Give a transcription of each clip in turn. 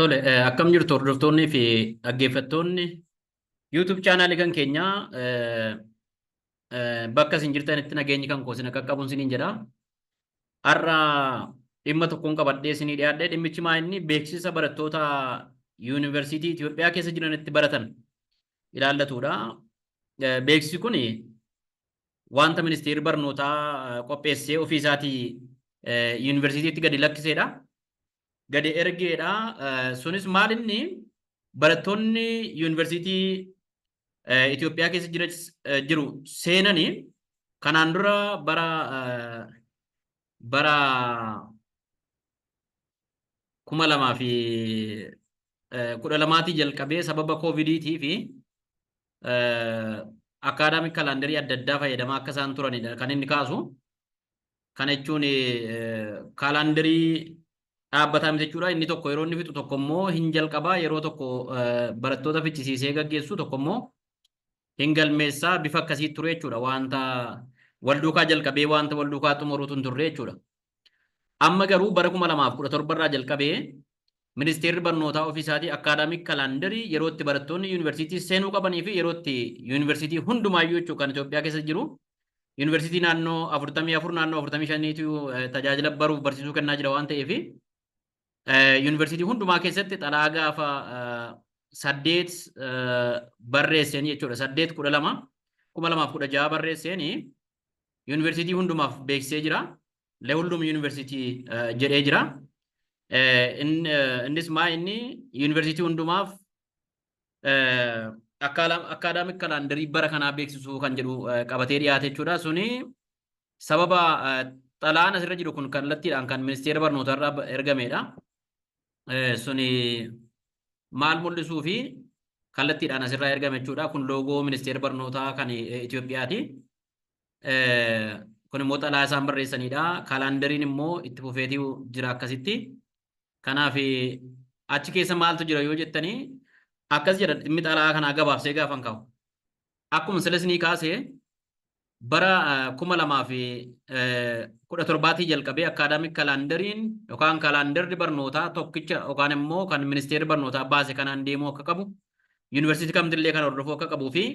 Tole, akkam jirtu hordoftoonnii fi dhaggeeffattoonni YouTube chaanaalii kan keenyaa, bakka isin jirtanitti nageenyi kan koo isin qaqqabuun isiniin jedha. Har'a dhimma tokkoon qabadhee isinii dhiyaadhe. Dhimmichi maa inni beeksisa barattoota yuunivarsiitii Itoophiyaa keessa jiranitti baratan ilaallatudha. Beeksisi kun wanta ministeerri barnootaa qopheessee ofii isaatii yuunivarsiitiitti gadi lakkiseedha. Gadi ergeedha. Sunis maal inni barattoonni yuunivarsiitii Itoophiyaa keessa jiru seenanii kanaan dura bara 2012tii jalqabee sababa koovidiitii fi academic calendarii adda addaa fayyadamaa akka isaan turanidha kan inni kaasu. Kana jechuun calendarii dhaabbataa miti jechuudha. Inni tokko yeroo inni fixu tokko immoo hin jalqabaa, yeroo tokko barattoota fichisiisee gaggeessu, tokko immoo hin galmeessaa, bifa akkasii ture jechuudha. Wanta wal duukaa jalqabee wanta wal duukaa xumuruutu hin turre jechuudha. Amma garuu bara 2017 irraa jalqabee ministeerri barnootaa ofii isaatii academic calendarii yeroo itti barattoonni yuunivarsiitii seenuu qabanii fi yeroo itti yuunivarsiitii hundumaayyuu jechuudha, kan Itoophiyaa keessa jiru yuunivarsiitii naannoo 44, naannoo 45tu tajaajila baruuf barsiisuu kennaa jira waan ta'eef, yuunivarsiitii hundumaa keessatti xalaa gaafa 8 barreesseen jechuudha. 8/12/2016 barreesseen yuunivarsiitii hundumaaf beeksisee jira. ለሁሉም ዩኒቨርሲቲ jedhee jira. Innis maa inni yuunivarsiitii hundumaaf academic calendarii bara kanaa beeksisuu kan jedhu qabatee dhiyaate jechuudha. Suni sababa xalaan asirra jiru kun kallattiidhaan kan ministeera barnootaa irraa ergamedha. Suni maal mul'isuu fi kallattiidhaan asirraa ergame jechuudha. Kun loogoo ministeera barnootaa kan Itoophiyaati. Kun immoo xalaa isaan barreessanidha. Calendariin immoo itti fufeetii jira akkasitti. Kanaaf achi keessa maaltu jira yoo jettanii, akkas jedha dhimmi xalaa kanaa gabaabsee gaafan kaa'u. Akkuma silasnii kaasee bara 2017tii jalqabee academic calendariin yookaan calendarri barnootaa tokkicha yookaan immoo kan ministeerri barnootaa baase kanaan deemuu akka qabu, yuunivarsiitii kamtillee kan hordofuu akka qabuu fi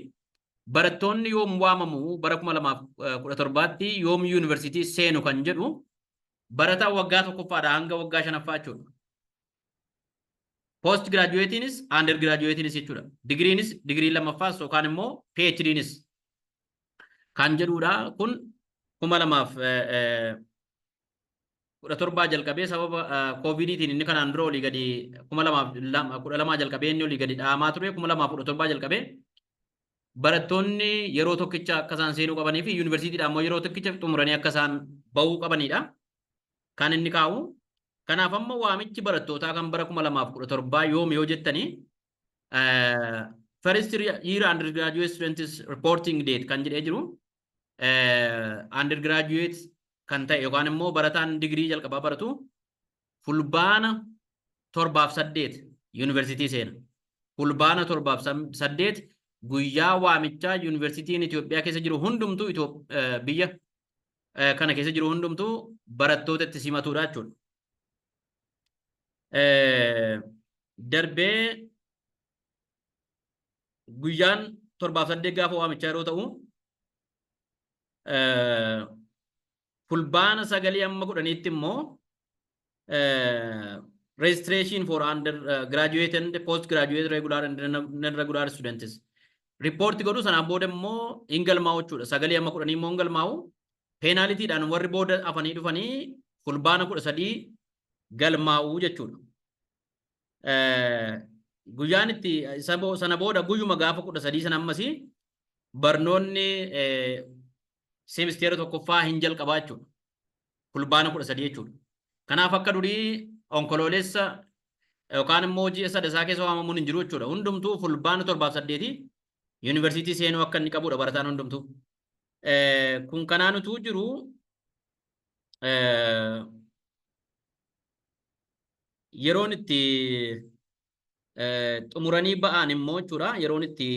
barattoonni yoom waamamu, bara 2017tti yoom yuunivarsiitii seenu kan jedhu, barataa waggaa tokkoffaadhaa hanga waggaa shanaffaa jechuudha. Post graduateiinis under graduateiinis jechuudha. Digiriinis, digirii lammaffaas yookaan immoo PhDnis kan jedhudha. Kun 2017 jalqabee sababa koovidiitiin inni kanaan dura olii gadi 2012 jalqabee inni olii gadi dhaamaa ture. 2017 jalqabee barattoonni yeroo tokkicha akka isaan seenuu qabanii fi yuunivarsiitiidhaan immoo yeroo tokkicha xumuranii akka isaan bahuu qabanidha kan inni kaa'u. Kanaaf amma waamichi barattootaa kan bara 2017 yoom yoo jettanii, first year undergraduate students reporting date kan jedhee jiru, undergraduate kan ta'e yookaan immoo barataan digirii jalqabaa baratu Fulbaana 7f 8 yuunivarsiitii seena. Fulbaana 7f 8 guyyaa waamichaa yuunivarsiitiin Itoophiyaa keessa jiru hundumtuu, biyya kana keessa jiru hundumtuu barattoota itti simatudha jechuudha. Darbee guyyaan 7f 8 gaafa waamichaa yeroo ta'u, Fulbaana 9 amma 10tti immoo registration for under graduate and post graduate regular and non regular students report godhu. Sanaan booda immoo hin galmaa'u jechuudha. 9 amma 10 immoo hin galmaa'u. Penaltydhaan warri booda afanii dhufanii Fulbaana 13 galmaa'u jechuudha. Guyyaan itti sana booda guyyuma gaafa 13 sana ammasii barnoonni seemisteera tokkoffaa hin jalqabaa jechuudha. Fulbaana 13 jechuudha. Kanaaf akka durii Onkoloolessa yookaan immoo ji'a sadasaa keessa waamamuun hin jiru jechuudha. Hundumtuu Fulbaana 7f 8 yuunivarsiitii seenuu akka inni qabudha barataan hundumtuu. Kun kanaan utuu jiru, yeroon itti xumuranii ba'an immoo jechuudha. Yeroon itti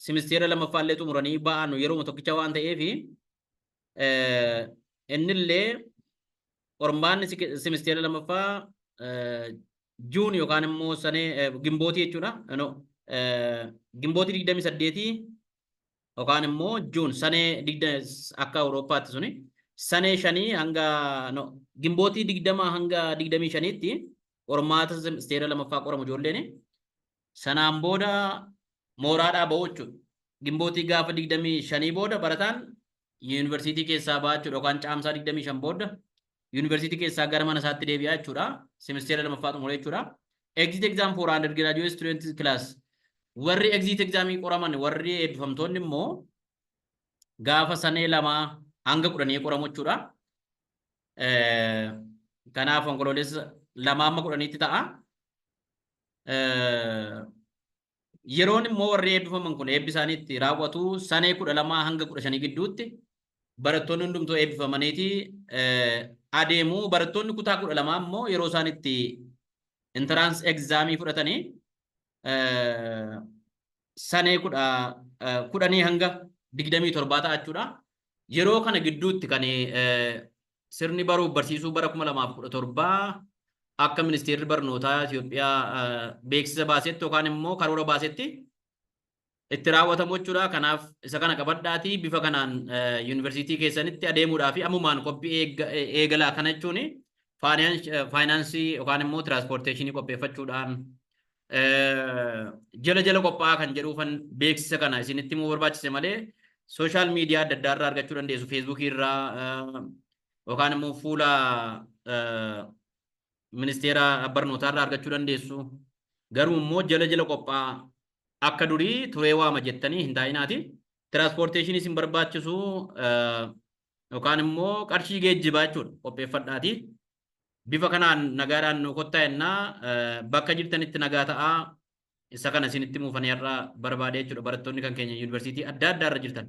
simisteera lammaffaallee xumuranii ba'an yeroo tokkicha waan ta'eef, innillee qormaanni simisteera lammaffaa June yookaan immoo sanee Gimbootii jechuudha. No, Gimbootii 28 yookaan immoo June sanee 20 akka Awurooppaatti suni sanee 5 hanga, no, Gimbootii 20 hanga 25tti qormaata semisteera lammaffaa qoramu ijoolleen. Sanaan booda mooraadhaa ba'u jechuudha. Gimbootii gaafa 25 booda barataan yuunivarsiitii keessaa ba'a jechuudha, yookaan Caamsaa 25 booda yuunivarsiitii keessaa gara mana isaatti deebi'a jechuudha. Semisteera lammaffaa xumure jechuudha. Exit exam for undergraduate student class. Warri exit examii qoraman, warri eebbifamtoonni immoo gaafa sanee 2 hanga 10 qoramu jechuudha. Kanaaf Onkoloolessa 2 amma 10tti ta'a. Yeroon immoo warri eebbifaman kun eebbi isaanii itti raawwatu sanee 12 hanga 15 gidduutti barattoonni hundumtuu eebbifamaniiti adeemu. Barattoonni kutaa 12 immoo yeroo isaan itti entrance examii fudhatanii sanee 10 hanga 27 ta'a jechuudha. Yeroo kana gidduutti kan sirni baruuf barsiisuu bara 2017 akka ministeerri barnootaa Itoophiyaa beeksisa baasetti yookaan immoo karoora baasetti itti raawwatamu jechuudha. Kanaaf isa kana qabadhaatii bifa kanaan yuunivarsiitii keessanitti adeemuudhaa fi ammumaan qophii eegalaa. Kana jechuun faayinaansii yookaan immoo transportationii qopheeffachuudhaan jala jala qophaa'aa kan jedhuufan beeksisa kana isinitti himuu barbaachise malee social media adda addaa irraa argachuu dandeessu. Feesbuukii irraa yookaan immoo fuula ministeera barnootaa irraa argachuu dandeessu. Garuu immoo jala jala qophaa'aa, akka durii turee waama jettanii hin taa'inaati. Transportationii isin barbaachisu yookaan immoo qarshii geejjibaa jechuudha qopheeffadhaati. Bifa kanaan nagaadhaan nu kottaa jennaa, bakka jirtanitti nagaa ta'aa. Isa kana isinitti muufanii har'a barbaade jechuudha, barattoonni kan keenya yuunivarsiitii adda addaa irra jirtan.